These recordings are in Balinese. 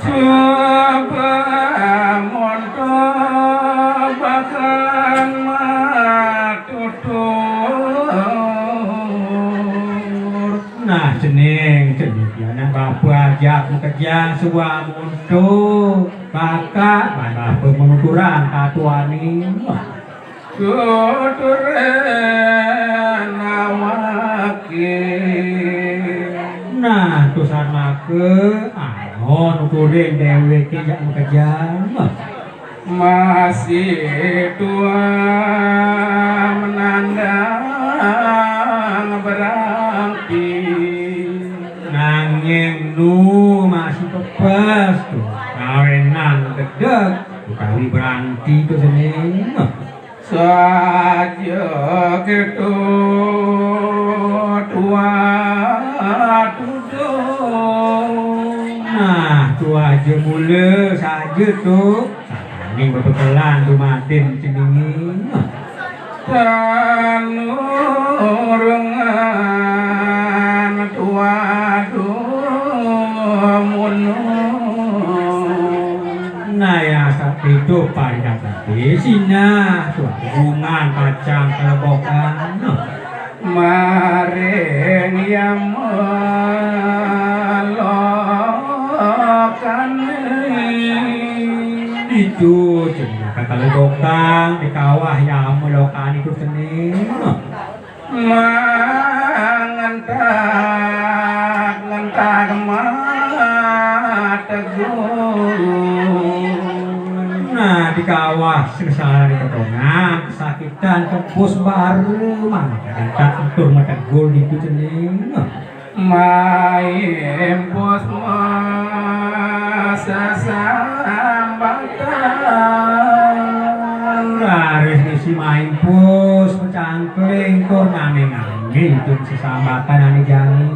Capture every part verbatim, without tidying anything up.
Coba monto bakal matutur. Nah, cening, cening, anak bapa ajak makejang suba monto, bakal bapa manuturan katuané. Tuturin awaké. Nah, tusan maka, ano nuturin déwéké jak makejang. Masih tua menandang berarti. Nanging nu masih pepes to, kawinan gedeg utawi berarti to cening. Saja kéto tua tudung. Nah, tua aja mula saja to. Sakaning bebekelan dumadin ceningé. Tan urungan tua dumunung. Nah, ya, sakéto parikan. Di sinah, suatu bungan pacang kalebokan. Maring yang melokan. Itu cenah kalebokan di kawah yang melokan itu cening. Mangentak-ngentak mategung. Nah, di kawah sengsara di ketongan, kesakitan, kempus baru, mangentak tur mategung gitu cening. Main bos masa sambatan. Raris ngisi main bos, pecangkling, tur nanging-nanging, tur sesambatan ane jani.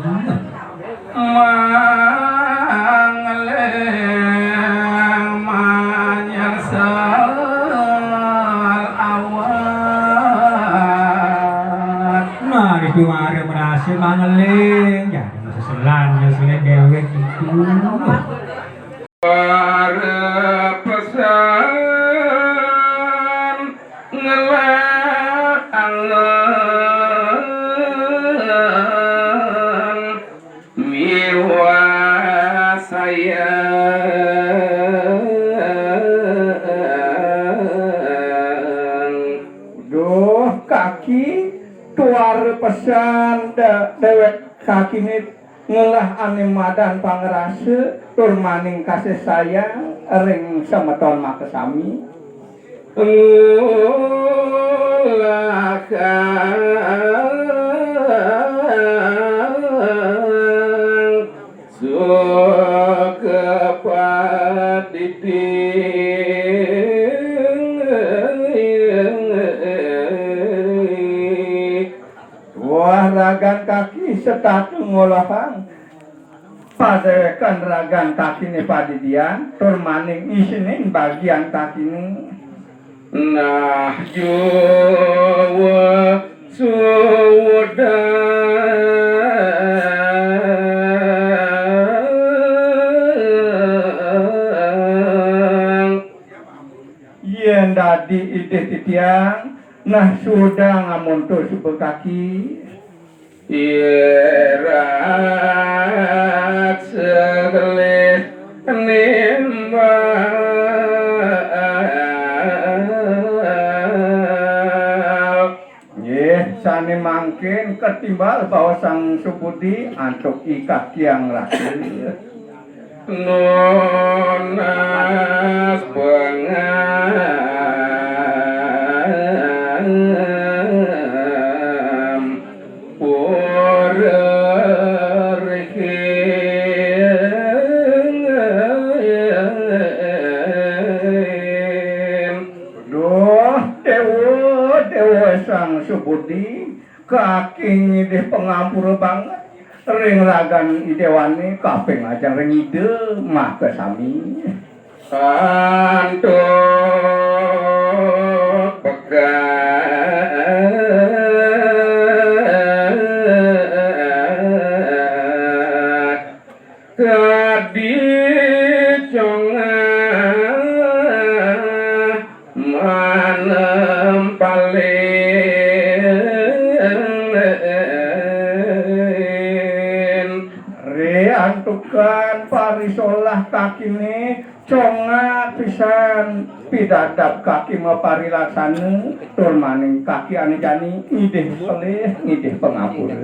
Mangeling manyesel awak. Nah, itu mare merasa mangeling, ya. Seselan nyeselin dewek itu. Para pesan ngelah angen miwah sayang. Duh, kaki, tuara pesan de-, dewek kakine ngelah ane madan pangrasa tur maning kasih sayang ring semeton makasami. Ngelah suka padidi. Wah, ragan kaki setata ngolahang. Padewekan ragan kakine padidian, tur maning isining bagian kakine. Nah, juwa suwedang. Yen dadi idih titiang, nah, suwedang amonto suba kaki. Irat segelis nimbang. Nggih, sane mangkin ketimbal baos Sang Subudi antuk i kaki ratu. Nunas pangampurihing. Duh, Dewa, Dewa Sang Subudi, kaki ngidih pangampura banget. Ring ragan idewane kaping ajeng ring Ida makasami. Antuk pegat kadi Santukan parisolah kakiné congak pisan, pidadab kaki maparilaksana, tur maning kaki ané jani ngidih pelih, ngidih pangapura.